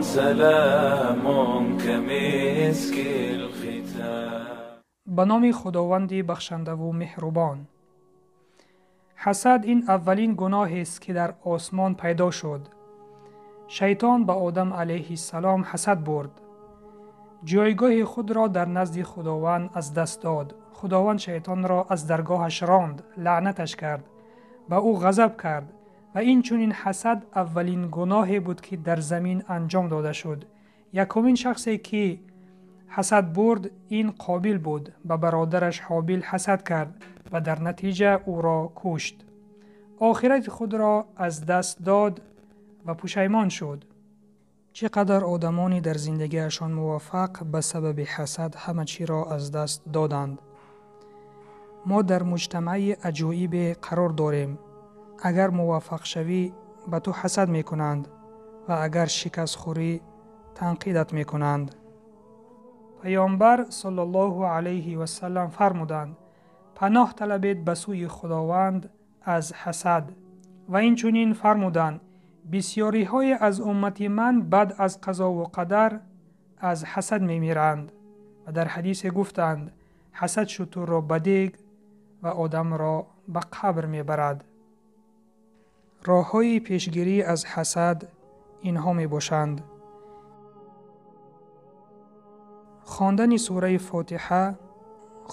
سلام كمسك الختام. Ба номи Худованди бахшандаву меҳрубон. Ҳасад ин аввалин гуноҳест, ки дар осмон пайдо шуд. Шайтон ба Одам алайҳиссалом ҳасад бурд. Ҷойгоҳи худро дар назди Худованд аз даст дод. Худованд шайтонро аз даргоҳаш ронд, лаънаташ кард, ба ӯ ғазаб кард ва инчунин ҳасад аввалин гуноҳе буд, ки дар замин анҷом дода шуд. Якумин шахсе, ки ҳасад бурд, ин Қобил буд. Ба бародараш Ҳобил ҳасад кард ва дар натиҷа ӯро кушт. Охирати худро аз даст дод ва пушаймон шуд. Чӣ қадар одамоне дар зиндагиашон муваффақ ба сабаби ҳасад ҳама чиро аз даст доданд. Мо дар муҷтамаи аҷоибе қарор дорем. Агар муваффақ шавӣ, ба ту ҳасад мекунанд ва агар шикаст хӯрӣ, танқидат мекунанд. Паёмбар саллаллоҳу алайҳи вассалам фармуданд: паноҳ талабед ба сӯи Худованд аз ҳасад. Ва инчунин фармуданд: бисёриҳое аз уммати ман баъд аз қазову қадар аз ҳасад мемиранд. Ва дар ҳадисе гуфтанд: ҳасад шутурро ба дег ва одамро ба қабр мебарад. Роҳҳои пешгирӣ аз ҳасад инҳо мебошанд: хондани сураи Фотиҳа,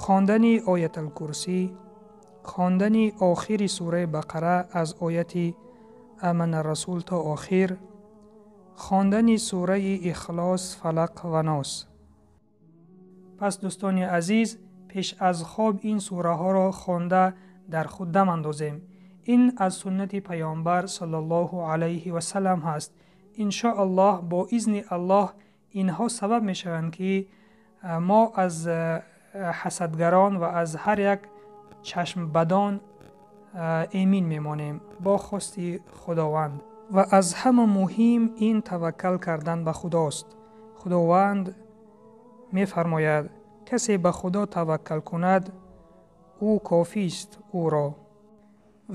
хондани Ояталкурсӣ, хондани охири сураи Бақара аз ояти Амана Расул то охир, хондани сураи Ихлос, Фалақ ва Нос. Пас дӯстони азиз, пеш аз хоб ин сураҳоро хонда дар худ дам андозем. Ин аз суннати Паёмбар саллаллоҳу алайҳи вассалам ҳаст. Иншоаллоҳ бо изни Аллоҳ инҳо сабаб мешаванд, ки мо аз ҳасадгарон ва аз ҳар як чашмбадон эмин мемонем бо хости Худованд. Ва аз ҳама муҳим ин таваккал кардан ба Худост. Худованд мефармояд: касе ба Худо таваккал кунад, ӯ кофист ӯро.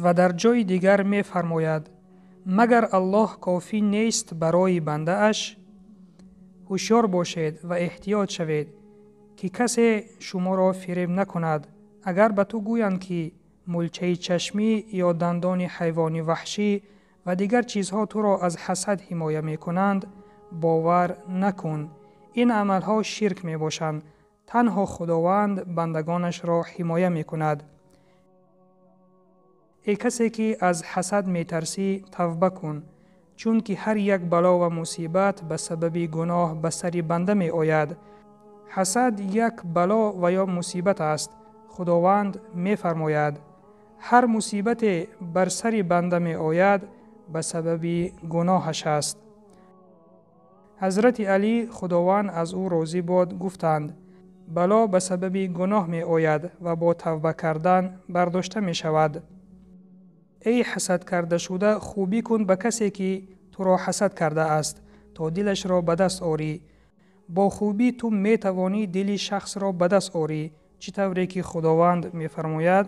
Ва дар ҷои дигар мефармояд: магар Аллоҳ кофӣ нест барои бандааш? Ҳушёр бошед ва эҳтиёт шавед, ки касе шуморо фиреб накунад. Агар ба ту гӯянд, ки мулчаи чашмӣ ё дандони ҳайвони ваҳшӣ ва дигар чизҳо туро аз ҳасад ҳимоя мекунанд, бовар накун. Ин амалҳо ширк мебошанд. Танҳо Худованд бандагонашро ҳимоя мекунад. Эй касе, ки аз ҳасад метарсӣ, тавба кун, чунки ҳар як бало ва мусибат ба сабаби гуноҳ ба сари банда меояд. Ҳасад як бало ва ё мусибат аст. Худованд мефармояд: ҳар мусибате бар сари банда меояд ба сабаби гуноҳаш аст. Ҳазрати Алӣ, Худованд аз ӯ розӣ бод, гуфтанд: бало ба сабаби гуноҳ меояд ва бо тавба кардан бардошта мешавад. Эй ҳасад кардашуда, хубӣ кун ба касе, ки туро ҳасад кардааст, то дилашро ба даст орӣ. Бо хубӣ ту метавонӣ дили шахсро ба даст орӣ, чӣ тавре ки Худованд мефармояд: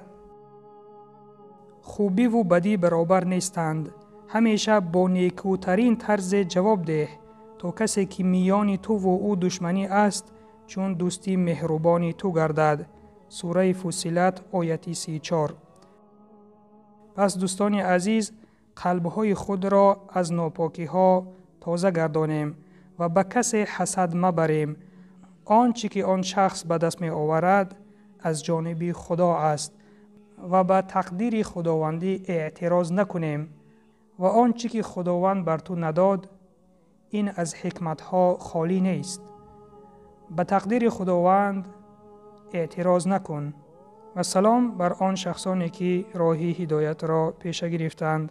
хубиву бадӣ баробар нестанд. Ҳамеша бо некӯтарин тарзе ҷавоб деҳ, то касе, ки миёни туву ӯ душманӣ аст, чун дӯсти меҳрубони ту гардад. Сураи Фусилат, ояти 34. Пас дӯстони азиз, қалбҳои худро аз нопокиҳо тоза гардонем ва ба касе ҳасад мабарем. Он чӣ ки он шахс ба даст меоварад, аз ҷониби Худо аст ва ба тақдири Худовандӣ эътироз накунем. Ва он чӣ ки Худованд бар ту надод, ин аз ҳикматҳо холӣ нест. Ба тақдири Худованд эътироз накун. Ва салом бар он шахсоне, ки роҳи ҳидоятро пеша гирифтанд.